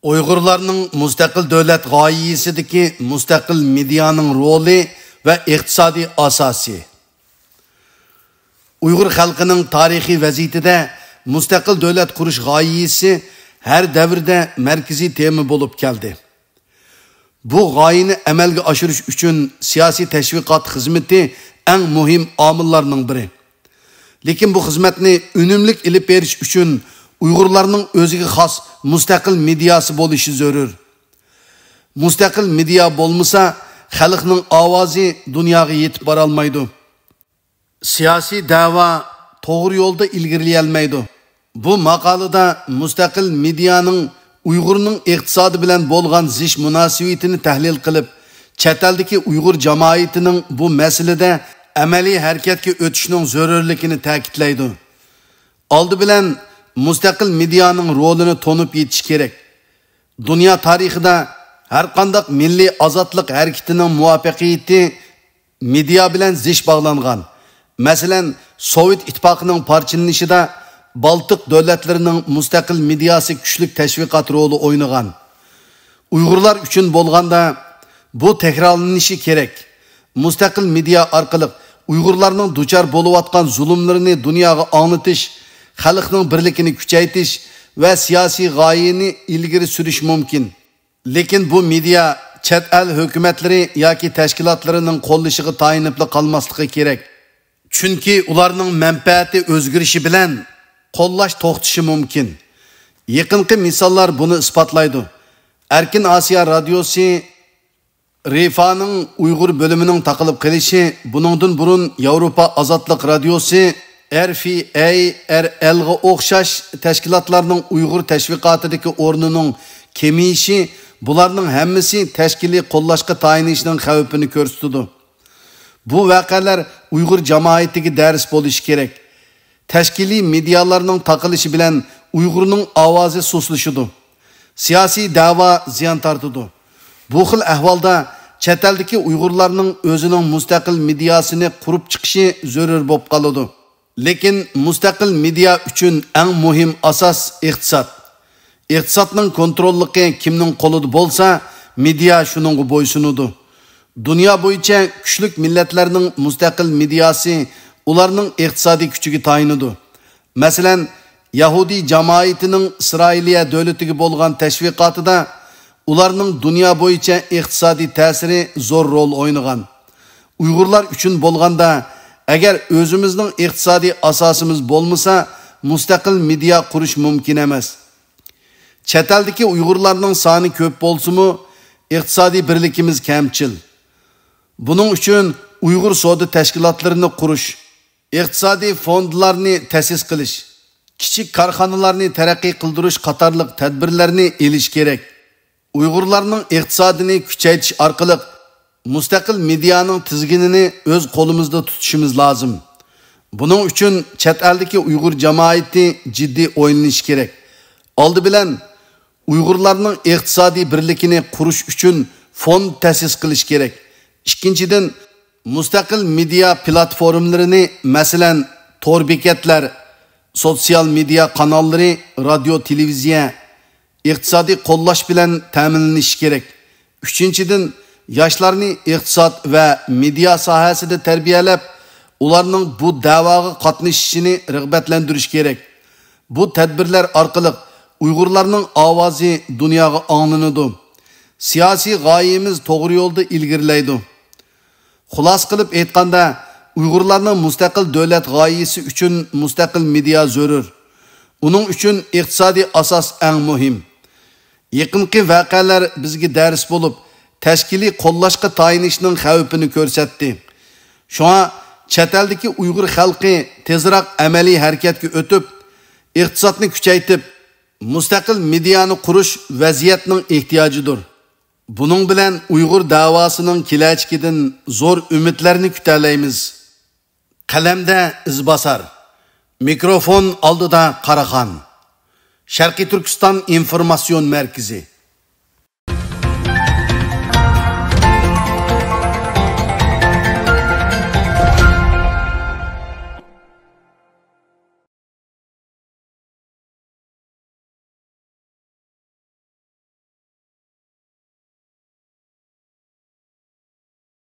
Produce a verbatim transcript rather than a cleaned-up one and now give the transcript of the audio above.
ئۇيغۇرلارنىڭ مۇستەقىل دۆلەت غايىسىدىكى مۇستەقىل مېدىيانىڭ رولى ۋە ئىقتىسادىي ئاساسى. ئۇيغۇر خەلقىنىڭ تارىخىي ۋەزىيىتىدە مۇستەقىل دۆلەت قۇرۇش غايىسى ھەر دەۋردە مەركىزىي تېما بولۇپ كەلدى. بۇ غايىنى ئەمەلگە ئاشۇرۇش ئۈچۈن سىياسىي تەشۋىقات خىزمىتى ئەڭ مۇھىم ئامىللارنىڭ بىرى. لېكىن بۇ خىزمەتنى ئۈنۈملۈك ئېلىپ بېرىش ئۈچۈن ئۇيغۇرلارنىڭ ئۆزىگە خاس مۇستەقىل مېدىياسى بولۇشى زۆرۈر. مۇستەقىل مېدىيا بولمىسا، خەلقنىڭ ئاۋازى دۇنياغا يېتىپ بارالمايدۇ. سىياسىي دەۋا توغرا يولدا ئىلگىرىلىيەلمەيدۇ. بۇ ماقالىدا مۇستەقىل مېدىيانىڭ ئۇيغۇرنىڭ ئىقتىسادى بىلەن بولغان زىچ مۇناسىۋىتىنى تەھلىل قىلىپ، چەت ئەلدىكى ئۇيغۇر جامائىتىنىڭ بۇ مەسىلىدە ئەمەلىي ھەرىكەتكە ئۆتۈشنىڭ زۆرۈرلۈكىنى تەكىتلەيدۇ. ئالدى بىلەن مۇستەقىل مېدىيانىڭ رولىنى تونۇپ يېتىش كېرەك. دۇنيا تارىخىدا ھەرقانداق مىللىي ئازادلىق ھەرىكىتىنىڭ مۇۋەپپەقىيىتى مېدىيا بىلەن زىچ باغلانغان. مەسىلەن، سوۋېت ئىتتىپاقىنىڭ پارچىلىنىشىدا بالتىق دۆلەتلىرىنىڭ مۇستەقىل مېدىياسى كۈچلۈك تەشۋىقات رولى ئوينىغان. ئۇيغۇرلار ئۈچۈن بولغاندا، بۇ تەكرارلىنىشى كېرەك. مۇستەقىل مېدىيا ئارقىلىق ئۇيغۇرلارنىڭ دۇچار بولۇۋاتقان زۇلۇملىرىنى دۇنياغا ئاڭلىتىش، خەلقنىڭ بىرلىكىنى كۈچەيتىش ۋە سىياسىي غايىنى ئىلگىرى سۈرۈش مۇمكىن. لېكىن بۇ مېدىيا چەت ئەل ھۆكۈمەتلىرى ياكى تەشكىلاتلىرىنىڭ قوللىشىغا تايىنىپلا قالماسلىقى كېرەك. چۈنكى ئۇلارنىڭ مەنپەئەتى ئۆزگىرىشى بىلەن قوللاش توختىشى مۇمكىن. يېقىنقى مىساللار بۇنى ئىسپاتلايدۇ. ئەركىن ئاسىيا رادىيوسى رىفانىڭ ئۇيغۇر بۆلۈمىنىڭ تاقىلىپ قېلىشى، بۇنىڭدىن بۇرۇن ياۋروپا ئازادلىق رادىيوسى، ئەر ئېف ئەي ئەر ئەلغا ئوخشاش تەشكىلاتلارنىڭ ئۇيغۇر تەشۋىقاتىدىكى ئورنىنىڭ كېمىيىشى، بۇلارنىڭ ھەممىسى تەشكىلىي قوللاشقا تايىنىشنىڭ خەۋپىنى كۆرسىتىدۇ. بۇ ۋەقەلەر ئۇيغۇر جامائىتىگە دەرس بولۇشى كېرەك. تەشكىلىي مېدىيالارنىڭ تاقىلىشى بىلەن ئۇيغۇرنىڭ ئاۋازى سۇسلىشىدۇ. سىياسىي دەۋا زىيان تارتىدۇ. بۇ خىل ئەھۋالدا چەت ئەلدىكى ئۇيغۇرلارنىڭ ئۆزىنىڭ مۇستەقىل مېدىياسىنى قۇرۇپ چىقىشى زۆرۈر بولۇپ قالىدۇ. لېكىن مۇستەقىل مېدىيا ئۈچۈن ئەڭ مۇھىم ئاساس ئىقتىساد. ئىقتىسادنىڭ كونتروللۇقى كىمنىڭ قولىدا بولسا، مېدىيا شۇنىڭغا بويسۇنىدۇ. دۇنيا بويىچە كۈچلۈك مىللەتلەرنىڭ مۇستەقىل مېدىياسى ئۇلارنىڭ ئىقتىسادىي كۈچىگە تايىنىدۇ. مەسىلەن، يەھۇدىي جامائىتىنىڭ ئىسرائىلىيە دۆلىتىگە بولغان تەشۋىقاتىدا ئۇلارنىڭ دۇنيا بويىچە ئىقتىسادىي تەسىرى زور رول ئوينىغان. ئۇيغۇرلار ئۈچۈن بولغاندا، ئەگەر ئۆزىمىزنىڭ ئىقتىسادىي ئاساسىمىز بولمىسا، مۇستەقىل مېدىيا قۇرۇش مۇمكىن ئەمەس. چەت ئەلدىكى ئۇيغۇرلارنىڭ سانى كۆپ بولسىمۇ، ئىقتىسادىي بىرلىكىمىز كەمچىل. بۇنىڭ ئۈچۈن ئۇيغۇر سودا تەشكىلاتلىرىنى قۇرۇش، ئىقتىسادىي فوندلارنى تەسىس قىلىش، كىچىك كارخانىلارنى تەرەققىي قىلدۇرۇش قاتارلىق تەدبىرلەرنى ئېلىش كېرەك. ئۇيغۇرلارنىڭ ئىقتىسادىنى كۈچەيتىش ئارقىلىق مۇستەقىل مېدىيانىڭ تىزگىنىنى ئۆز قولىمىزدا تۇتۇشىمىز لازىم. بۇنىڭ ئۈچۈن چەت ئەلدىكى ئۇيغۇر جامائىتى جىددىي ئويلىنىشى كېرەك. ئالدى بىلەن، ئۇيغۇرلارنىڭ ئىقتىسادىي بىرلىكىنى قۇرۇش ئۈچۈن فوند تەسىس قىلىش كېرەك. ئىككىنچىدىن، مۇستەقىل مېدىيا پلاتفورمىلىرىنى، مەسىلەن، تور بېكەتلەر، سوتسىيال مېدىيا قاناللىرى، رادىيو، تېلېۋىزىيە، ئىقتىسادىي قوللاش بىلەن تەمىنلىنىشى كېرەك. ئۈچىنچىدىن، ياشلارنى ئىقتىساد ۋە مېدىيا ساھەسىدە تەربىيەلەپ، ئۇلارنىڭ بۇ دەۋاغا قاتنىشىشىنى رىغبەتلەندۈرۈش كېرەك. بۇ تەدبىرلەر ئارقىلىق ئۇيغۇرلارنىڭ ئاۋازى دۇنياغا ئاڭلىنىدۇ. سىياسىي غايىمىز توغرا يولدا ئىلگىرىلەيدۇ. خۇلاسە قىلىپ ئېيتقاندا، ئۇيغۇرلارنىڭ مۇستەقىل دۆلەت غايىسى ئۈچۈن مۇستەقىل مېدىيا زۆرۈر. ئۇنىڭ ئۈچۈن ئىقتىسادىي ئاساس ئەڭ مۇھىم. يېقىنقى ۋەقەلەر بىزگە دەرس بولۇپ، تەشكىلىي قوللاشقا تايىنىشنىڭ خەۋپىنى كۆرسەتتى. شۇڭا چەت ئەلدىكى ئۇيغۇر خەلقى تېزراق ئەمەلىي ھەرىكەتكە ئۆتۈپ، ئىقتىسادنى كۈچەيتىپ، مۇستەقىل مېدىيانى قۇرۇش ۋەزىيەتنىڭ ئېھتىياجىدۇر. بۇنىڭ بىلەن ئۇيغۇر دەۋاسىنىڭ كېلەچىكىدىن زور ئۈمىدلەرنى كۈتەلەيمىز. قەلەمدە ئىزباسار، مىكروفون ئالدىدا قاراخان. شەرقىي تۈركىستان ئىنفورماتسىيون مەركىزى.